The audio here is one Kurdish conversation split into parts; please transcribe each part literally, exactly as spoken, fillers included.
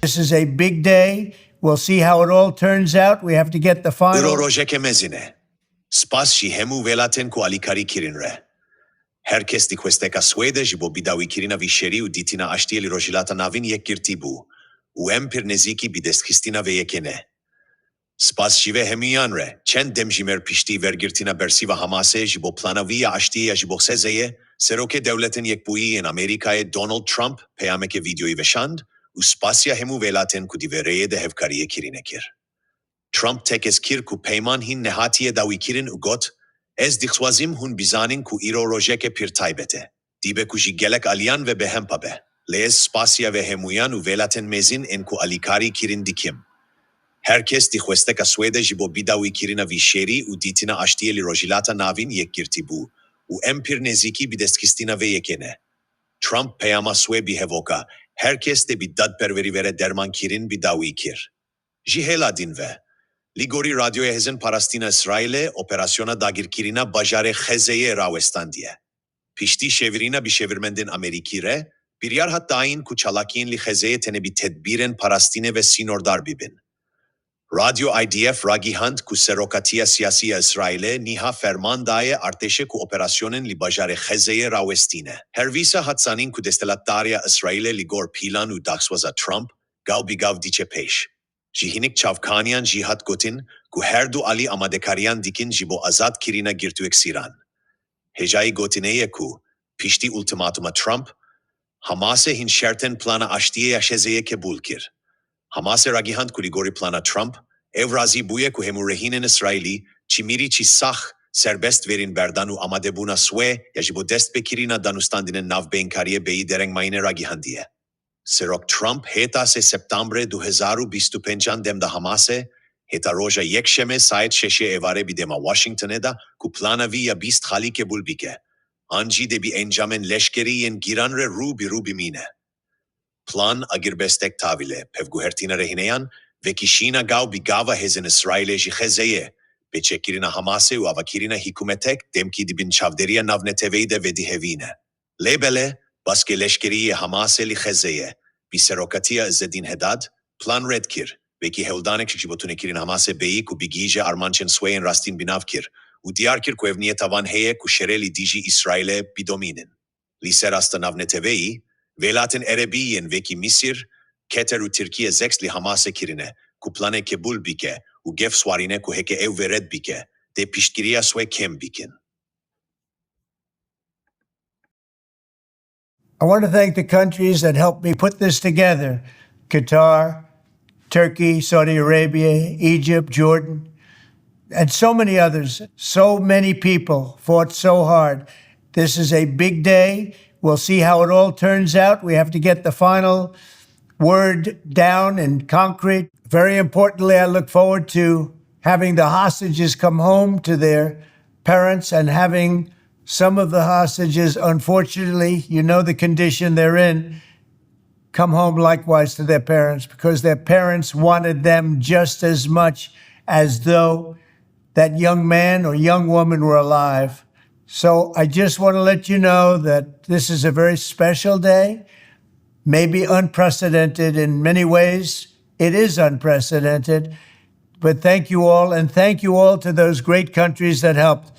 This is a big day. We'll see how it all turns out. We have to get the final. Îro rojeke mezin e. Spas ji hemû welatên ku alîkarî kirin re. Her kes di xwesteka Swêde ji bo bidawîkirina vî şerî û dîtina aştiyê li Rojhilata Navîn yekgirtî bû û em pir nêzîkî bi destxistina vê yekê ne. Spas ji vê hemûyan re, çend dem ji mêr piştî wergirtina bersîva Hamasê ji bo plana wî ya aştiyê ya ji bo Xezeyê, Serokê Dewletên Yekbûyî yên Amerîkayê Donald Trump peyameke vîdeoyî veşand û spasiya hemû welatên ku di vê rêyê de hevkariyê kirine kir. Trump tekez kir ku peyman hîn nehatiye dawîkirin û got, Ez dixwazim hûn bizanîn ku îro rojeke pir taybet e. Dibe ku ji gelek aliyan ve bêhempa be. Lê ez spasiya vê hemûyan û welatên mezin ên ku alîkarî kirin dikim. Her kes di xwesteka Swêde ji bo bidawîkirina vî şerî û dîtina aştiyê li Rojhilata Navîn yekgirtî bû û em pir nêzîkî bi destxistina vê yekê ne. Trump peyama swê bi hevoka her kes tê bi dadperwerî ve re derman kirin bidawî kir. Ji hêla din ve, li gorî Radyoya Hêzên Parastina Îsraîlê operasyona dagirkirina bajarê Xezeyê rawestandiye. Piştî şêwirîna bi şêwirmendên Amerîkî re, biryar hat dayîn ku çalakiyên li Xezeyê tenê bi tedbîrên parastinê ve sînordar bibin. Radyo I D F ragihand ku Serokatiya Siyasî ya Îsraîlê niha ferman daye artêşê ku operasyonên li bajarê Xezeyê rawestîne. Her wisa hat zanîn ku desthilatdariya Îsraîlê li gor plan û daxwaza Trump gav bi gav diçe pêş. Ji hinek çavkaniyan jî hat gotin ku her du alî amadekariyan dikin ji bo azadkirina girtûeksîran. Hêjayî gotinê ye ku piştî ultimatuma Trump, Hamasê hîn şertên plana aştiyê ya Xezeyê qebûl kir. Hamasê ragihand ku li gorî plana Trump, ew razî bûye ku hemû rehînên Îsraîlî, çi mirî çi sax, serbest wêrîn berdan û amadebûna swê ya ji bo destpêkirina danûstandinên navbeyinkariyê bêyî dereng mayîne ragihandiye. Serok Trump hêta sê Septembrê du hezar û bîst û pêncan dem da Hamasê, hêta roja Yekşemê saet şeşê êvarê bi dema Washingtonê da ku plana vî ya bîst xalî qebûl bike. An jî dê bi encamên leşkerî yên giran re rû bi rû bimîne. Plan agirbestek tavîle, pevguhertina rehîneyan, vekişîna gav bi gava hêzên Îsraîlê ji Xezeyê, pêçekirina Hamasê û avakirina hikûmetek demkî di bin çavdêriya navneteweyî de vedihêvîne. Lê belê, baskê leşkerî yê Hamasê li Xezeyê, bi serokatiya Îzzedîn Hedad, plan red kir, wekî hewldanek ji bo tunekirina Hamasê bêyî ku bigihîje armancên swê yên rastîn bi nav kir û diyar kir ku ev niyeta wan heye ku şerê li dijî Îsraîlê bidomînin. Li ser asta navneteweyî, welatên Erebî yên wekî Misir, Keter û Tirkiye zehf li Hamasê kirine ku planê qebûl bike û gef swarîne ku heke ew vê red bike, dê piştgiriya swê kêm bikin. I want to thank the countries that helped me put this together: Qatar, Turkey, Saudi Arabia, Egypt, Jordan, and so many others. So many people fought so hard. This is a big day. We'll see how it all turns out. We have to get the final word down in concrete. Very importantly, I look forward to having the hostages come home to their parents and having some of the hostages, unfortunately, you know the condition they're in, come home likewise to their parents, because their parents wanted them just as much as though that young man or young woman were alive. So I just want to let you know that this is a very special day, maybe unprecedented in many ways. It is unprecedented. But thank you all, and thank you all to those great countries that helped.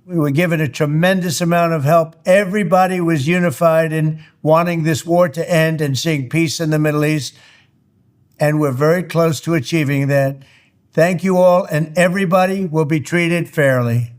We were given a tremendous amount of help. Everybody was unified in wanting this war to end and seeing peace in the Middle East, and we're very close to achieving that. Thank you all, and everybody will be treated fairly.